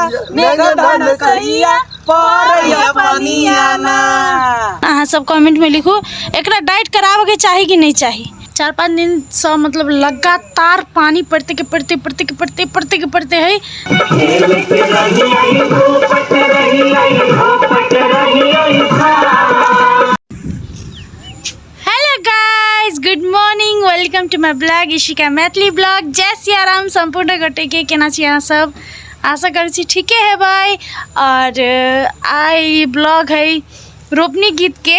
मेघ धनुषैया परैया पनिया ना। अहाँ सब कमेंट में लिखू एकरा डाइट कराबे के चाही कि नहीं चाही। 4-5 दिन से मतलब लगातार पानी पड़ते के पड़ते पड़ते के पड़ते पड़ते के पड़ते है। Hello guys, good morning, welcome to my blog Ishika Maithili blog. जय सियाराम सम्पूर्ण गोटे के, केना छी अहाँ सब? आशा करै छी ठीके हेबै। और आइ ब्लॉग है रोपनी गीत के,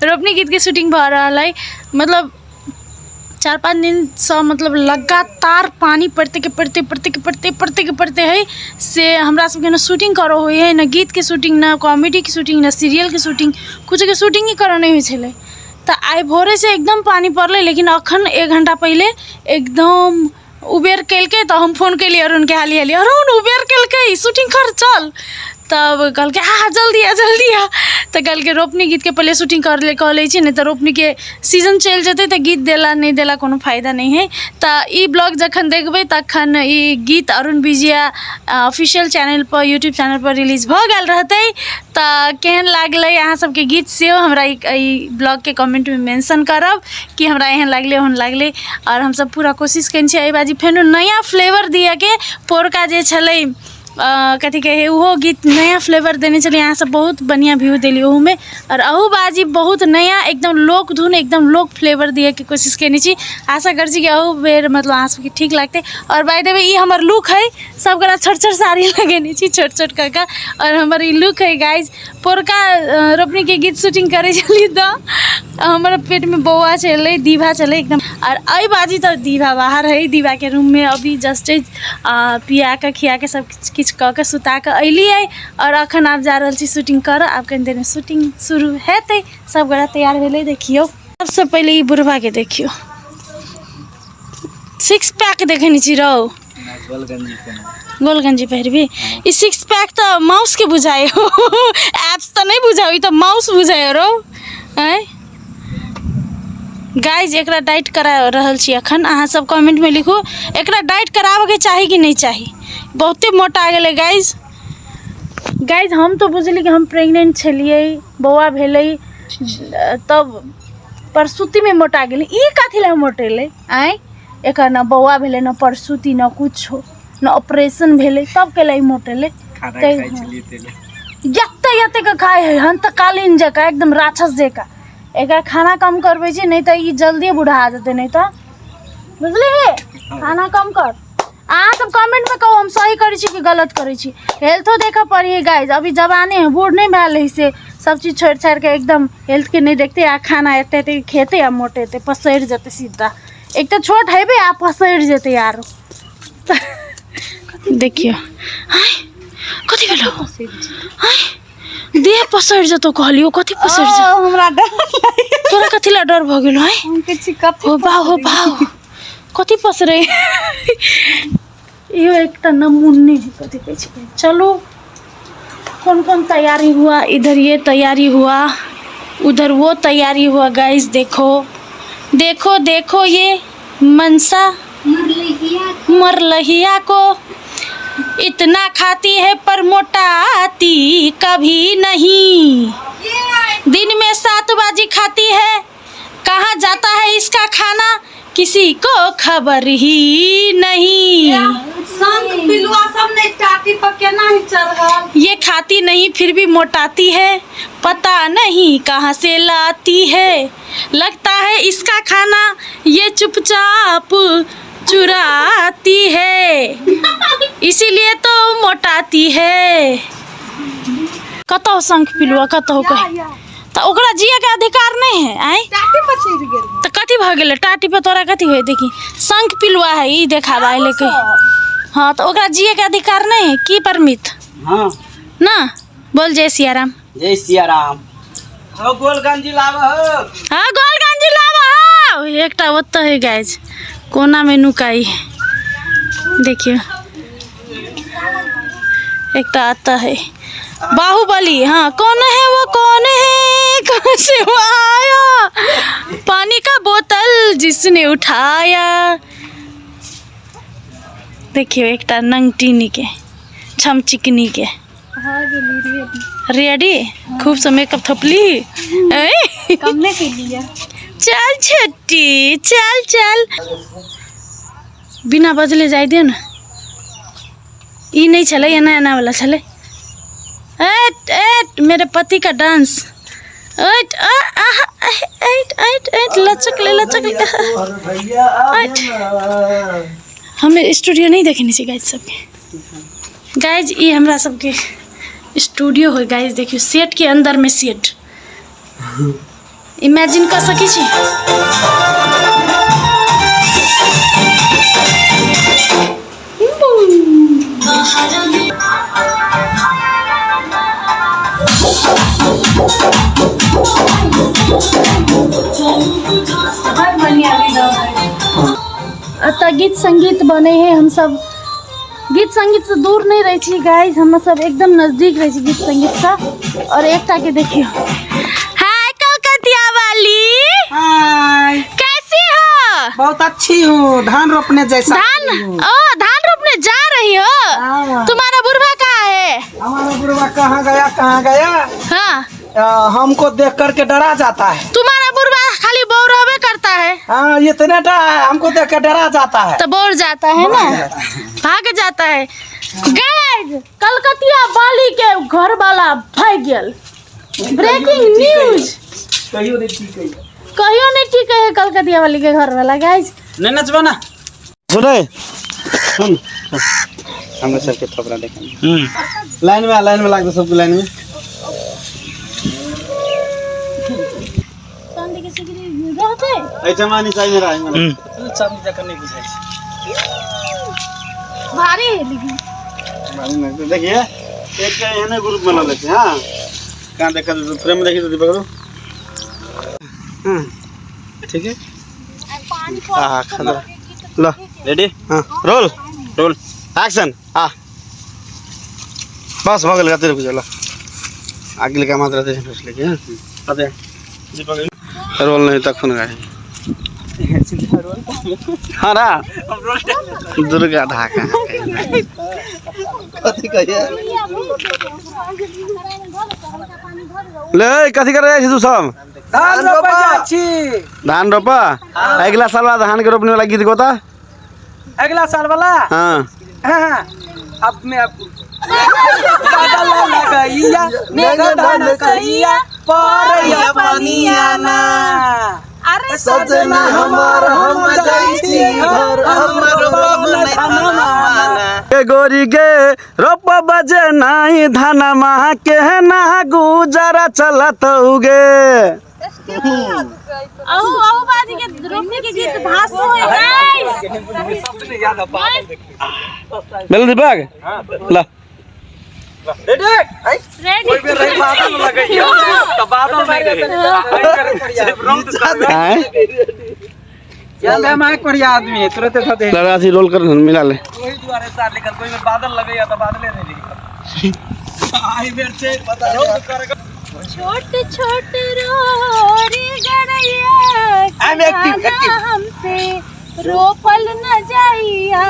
रोपनी गीत के शूटिंग भऽ रहल है। मतलब 4-5 दिन से मतलब लगातार पानी पड़ते के पड़ते पड़ते के पड़ते पड़ते के पड़ते है से हमरा सबके न शूटिंग करो होइ है, न गीत के शूटिंग, न कॉमेडी के शूटिंग, न सीरियल के शूटिंग, कुछ के शूटिंग ही करो नहीं होइ छलै। तऽ आइ भोरे से एकदम पानी पड़लै, लेकिन अखन 1 घंटा पहिले एकदम उबेर केलकै। तऽ हम फोन केलियै अरुणके हाली हाली, अरुण उबेर केलकै, शूटिंग कर चल। तब कहलकै आ जल्दी आ जल्दी आ। तऽ कहलकै रोपनी गीतके पहिले शूटिंग कर ले, कऽ लै छी, नहि तऽ रोपनीके सीजन चलि जेतै तऽ गीत देला नहि देला कोनो फायदा नहि हइ। तऽ ई ब्लॉग जखन देखबै तखन ई गीत अरुण विजया ऑफिशियल चैनलपर, यूट्यूब चैनलपर रिलीज भऽ गेल रहतै। तऽ केहन लागलै अहाँ सबके गीत सेहो हमरा ई ब्लॉगके कमेंटमे मेंशन करब कि हमरा एहन लागलै ओहन लागलै। आओर हमसब पूरा कोशिश केने छी एहि बाजी फेनो नया फ्लेवर दिअके। पोरका जे छलै कथी कहै हइ ओहो गीत नया फ्लेवर देने छलियै, अहाँ सब बहुत बढ़िआँ व्यू देलियै ओहूमे। आओर अहू बाजी बहुत नया एकदम लोक धुन एकदम लोक फ्लेवर दिअके कोशिश केने छी। आशा करै छी कि अहू बेर मतलब अहाँ सबके ठीक लागतै। आओर बाय द वे ई हमर लुक है, सब गोटा छोट छोट साड़ी लगेने छी छोट छोट कऽ कऽ, आओर हमर ई लुक है गाइज। पोरका रोपनीके गीत शूटिंग करै छलियै तऽ हमर पेटमे बौआ छलै, दीभा छलै एकदम। आओर एहि बाजी तऽ दीभा बाहर है, दीभाके रूममे अभी जस्ट पिया कऽ खिया कऽ सब किछु कऽ कऽ सुता कऽ अयलियै। आओर अखन आब जा रहल छी शूटिंग करऽ, आब कनि देरमे शूटिंग शुरू हेतै। सब गोटा तैयार भेलै, देखियौ। सबसँ पहिले ई बुढ़बाके देखियौ, सिक्स पैक देखने छी रौ, गोल गंजी पहिरबी। ई सिक्स पैक तऽ माउस के बुझाइ हो, एप्स तऽ नहि बुझाइ, ई तऽ माउस बुझाइ रौ। आँय गाइज, एकरा डाइट करा रहल छी अखन। अहाँ सब कमेंट में लिखू एकरा डाइट कराबे के चाही कि नहीं चाही। बहुते मोटा गेलै गाइज। गाइज हम तऽ बुझली कि हम प्रेग्नेंट छलियै, बौआ भेलै तब प्रसूतिमे मोटा गेलै, ई कथी लए मोटेलै? आँय, एकर न बौआ भेलै न प्रसूति न कुछो न ऑपरेशन भेलै, तब केला ई मोटेलै? खाना खाइ छलियै तेल जते जते के खाइ है हन तऽ कालीन जकाँ एकदम राक्षस जकाँ। एकरा खाना कम करबै छी नहि तऽ ई जल्दी बुढ़ा जेतै, नहि तऽ बुझलिही खाना कम कर। अहाँ सब कमेंट में कहू हम सही करै छी कि गलत करै छी। हेल्थो देखऽ पड़ी है गाइज, अभी जवाने है, बूढ़ नहीं भेल है से सब चीज छोड़ि छाड़ि के एकदम हेल्थ के नहीं देखते आ खाना एते एते खेते आ मोटेते पसरि जेतै सीधा। एक तऽ छोट हेबे आ पसरि जेतै आरो। देखियौ आँय कथी भेलो? आँय देह पसरि जेतौ कहलियौ, कथी पसरि जेतौ? हमरा डर लागि गेल। तोरा कथी ला डर भऽ गेलो? आँय हम कहै छी कथी हो बा हो बा कथी पसरै? इहो एकटा नमूने है कथी कहै छै। चलू कौन कौन तैयारी हुआ, इधर ये तैयारी हुआ, उधर वो तैयारी हुआ। गाइस देखो देखो देखो ये मनसा मरलहिया को इतना खाती है पर मोटाती कभी नहीं। दिन में 7 बाजी खाती है, कहाँ जाता है इसका खाना किसी को खबर ही नहीं। शंख पिलुआ सब नहीं टाटी पर केना ही चढ़ल। ये खाती नहीं फिर भी मोटाती है, पता नहीं कहाँ से लाती है। लगता है इसका खाना ये चुपचाप चुराती है, इसीलिए तो मोटाती है। कतौ शंख पिलुआ कतौ कहे तऽ ओकरा जिए के अधिकार नहीं है। आँय टाटी पर चढ़ि गेल तऽ कथी भऽ गेलै टाटी पर तोरा कथी होइ? देखी शंख पिलुआ है ई देखाबा लेके। हाँ तऽ ओकरा जिए के अधिकार नहीं है की परमित? हाँ ना बोल जय सियाराम। जय सियाराम। हो गोल गंजी लाब हो। हाँ गोल गंजी लाब हो। एकटा ओतऽ है गाइज कोना में नुकाई है, देखियो एकटा आता है बाहुबली। हाँ कौन है वो, कौन है, कहाँ से वो आया, पानी का बोतल जिसने उठाया। देखियो एकटा नंगटीनी के छम चिकनी के। रेडी खूब से मेकअप थपली। ऐ? कम नहीं के लिए। चल छट्टी चल चल, बिना बजले जाय दियो ना। ई नहीं छलै, एना एना वाला छलै। एट एट मेरे पति का डांस। एट आ आहा, एट एट एट लचक ले लचक ले। एट हमे स्टूडियो नहीं देखने छी गाइज सबके। गाइज ई हमरा सबके स्टूडियो है गाइज, देखियो सेट के अंदर में सेट, इमेजिन कर सकै छी। एतऽ गीत संगीत बने है, हम सब गीत संगीत से दूर नहीं रहे छी गाइज, हम सब एकदम नजदीक रहे छी गीत संगीत से। और एकटा के देखियो, हाय कलकतिया वाली, हाय, कैसी हो? बहुत अच्छी हूँ, धान रोपने जैसा। धान, ओ धान रोपने जा रही हो? हाँ। तुम्हारा बुढ़वा कहाँ है? हमारा बुढ़वा कहाँ गया, कहाँ गया? हाँ। हमको देख करके डरा जाता है। तुम्हारा बुढ़वा खाली बौरवे करता है। हाँ, ये इतना डरा है, हमको देख के डरा जाता है। तो बौर जाता है ना, भाग जाता है। गाइस कलकतिया बाली के घर वाला भाग गेल, ब्रेकिंग न्यूज। कहियो नहीं ठीक है, कहियो नहीं ठीक है कलकतिया वाली के घर वाला। गाइस नहीं नचबा ना। सुने सुन, हम सबके थोपड़ा देखेंगे। लाइन में लाइन में लाग दो सबको लाइन में। चांदी के सिकरी रहते ऐसा मानी चाहिए मेरा आई चांदी जकर नहीं बुझाई छै। भारी है लेकिन मानी देखिए एक एहने ग्रुप में लेते हैं। हां कहां देखा तो फ्रेम में देखी तो दीपक करो। हां ठीक है, आ खा लो रेडी। हां रोल रोल एक्शन। आ बस भगल जाते रुक जा, लो अगले का मात्र रहते हैं लेके। हां आते दीपक रोल नहीं तखन गाय। हाँ ना दुर्गा ढाका कथी कहिए ले, कथी करे जाइ छी तू सब? धान रोपा जाइ छी। धान रोपा? अगला साल वाला धान के रोपने वाला गीत गोता। अगला साल वाला? हाँ हाँ, अब मैं अब बादल लगैया मेघ धान करिया परैया पनिया ना, अरे सजना हमार हम जाइ छी घर, हम रोपब नै धनमा ना। के गोरी के रोप बजे नाई धनमा के ना गुजारा चलत उगे। अहू अहू बाजी के रोपने के गीत धासो है गाइस। बेल दीपक ला रेडी रेडी कोई रही बादल लगैया तो बादल नहीं रहे। आए चल हम एक बढ़िया आदमी है, तुरंत साथे लड़ा सी रोल कर मिला ले। वही दुआरे सार लिखल, कोई में बादल लगैया तो बादले नहीं लिखल। आई बेर से रोड कर छोट छोट रोरी गरैया I'm active, active. हमसे रोपल न जाइया,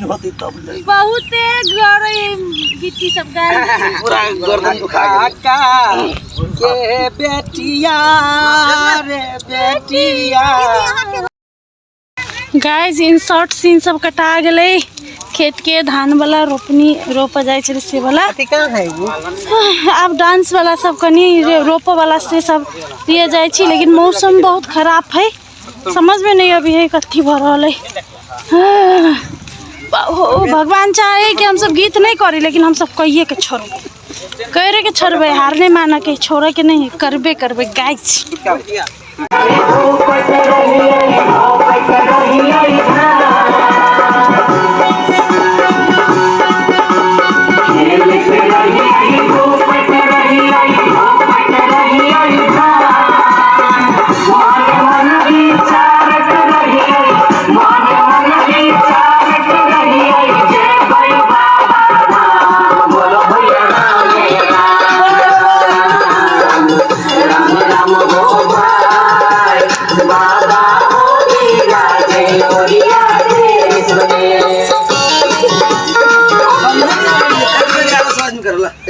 बहुते गरई गिट्टी सब गाय। पूरा गर्दन दुखा गेल। काका के बेटिया रे बेटिया। गाइस इन शॉर्ट सीन सब कटा गेलै, खेत के धान वाला रोपनी रोप जाइ छलै से वाला। है वो आब डांस वाला सब कनी रोप वाला से सब दिए जाइ छी, लेकिन मौसम बहुत खराब है, समझ में नहीं अभी है कथी भऽ रहल है। भगवान चाहे कि हम सब गीत नहीं करी, लेकिन हम सब कहिए के छोड़बै, करे के छोड़बै, हार नहीं मानऽ के, छोड़े के नहीं, करबे करबै गाइस। बाबा हो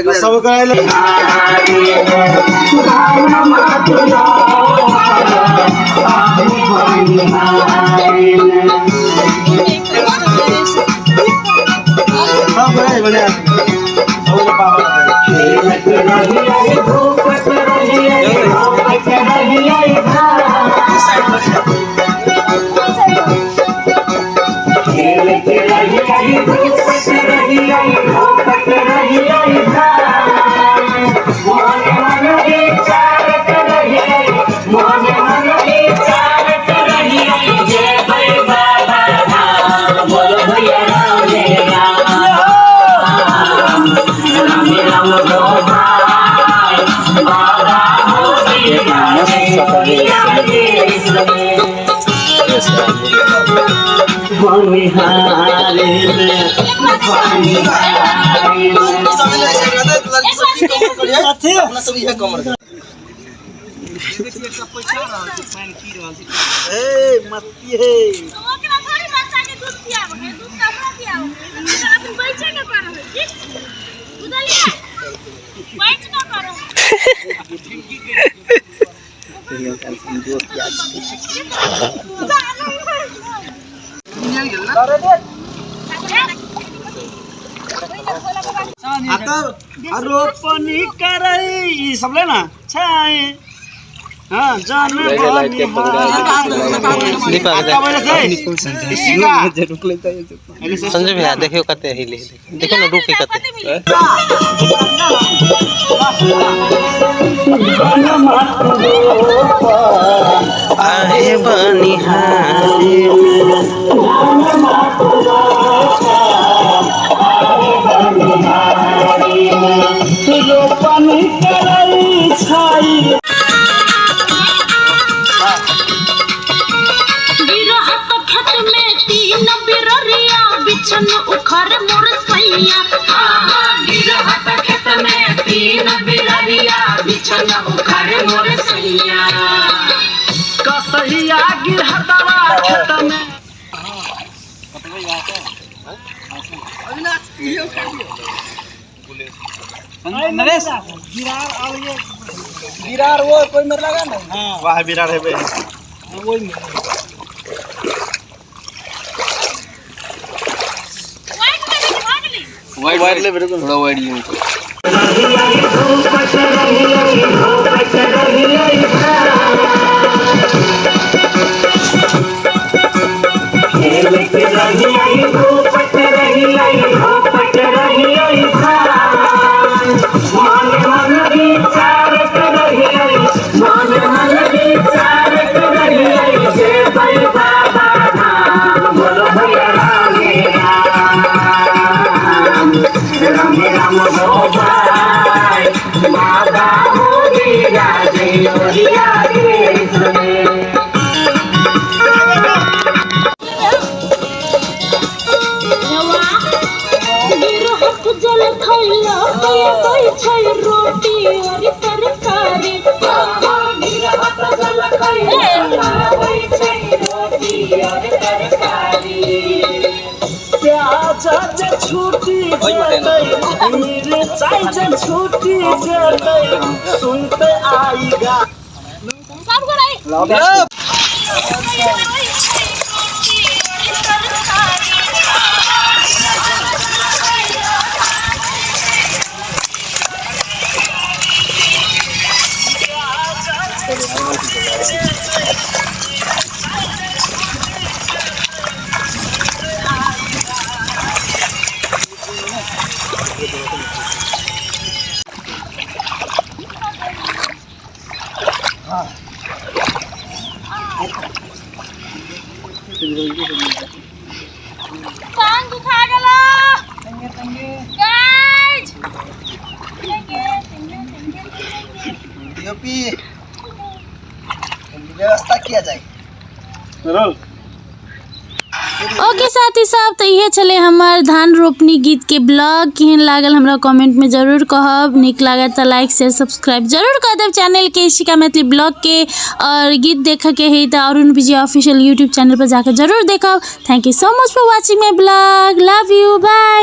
सब कराइले। सब कराइले बढ़िया। सब पापा ए मस्ती है। ओकरा थोड़ी बच्चा के दूध पियाबो के, दूध त हमरा पियाबो के। अपन बच्चे के करब, ठीक? बुझलियै? बैठ के करब। रोपनी करई सब ले ना छाई। हां जान संजय भैया देखियो कते हिले, देखो ना रुके कते। आहे बनिहारी रोपनी करई छाई। बिरहत खेत में तीन बिररिया बिछन उखर मोर सैया। बिरहत खेत में तीन बिररिया बिछन उखर मोर सैया। कसहिया गिरहतवा खेत में। नरेश बिरार आ बिरार वो कोई मेरे लगा ना। हां वाह बिरार है बे वही में। वाइट वाइट ले बिल्कुल थोड़ा वाइट ले। जल खैला छै रोटी और तरकारी। जल खैला छै रोटी और तरकारी। प्याज जे छूटी जेतै मिरचाई जे छूटी जेतै सुनते आएगा। सब कराई। टांग दुखा गेलो गाइस। डीओपी व्यवस्था किया जाए। ओके साथी सब, तो इहे छलै हमर धान रोपनी गीत के ब्लॉग। केहन लागल हमरा कमेंट में जरूर कहब। नीक लागल तो लाइक शेयर सब्सक्राइब जरूर कर देब चैनल के इशिका मैथिली ब्लॉग के। और गीत देखे के है तो अरुण विजय ऑफिशियल यूट्यूब चैनल पर जाकर जरूर देखब। Thank you so much for watching my blog. Love you, bye.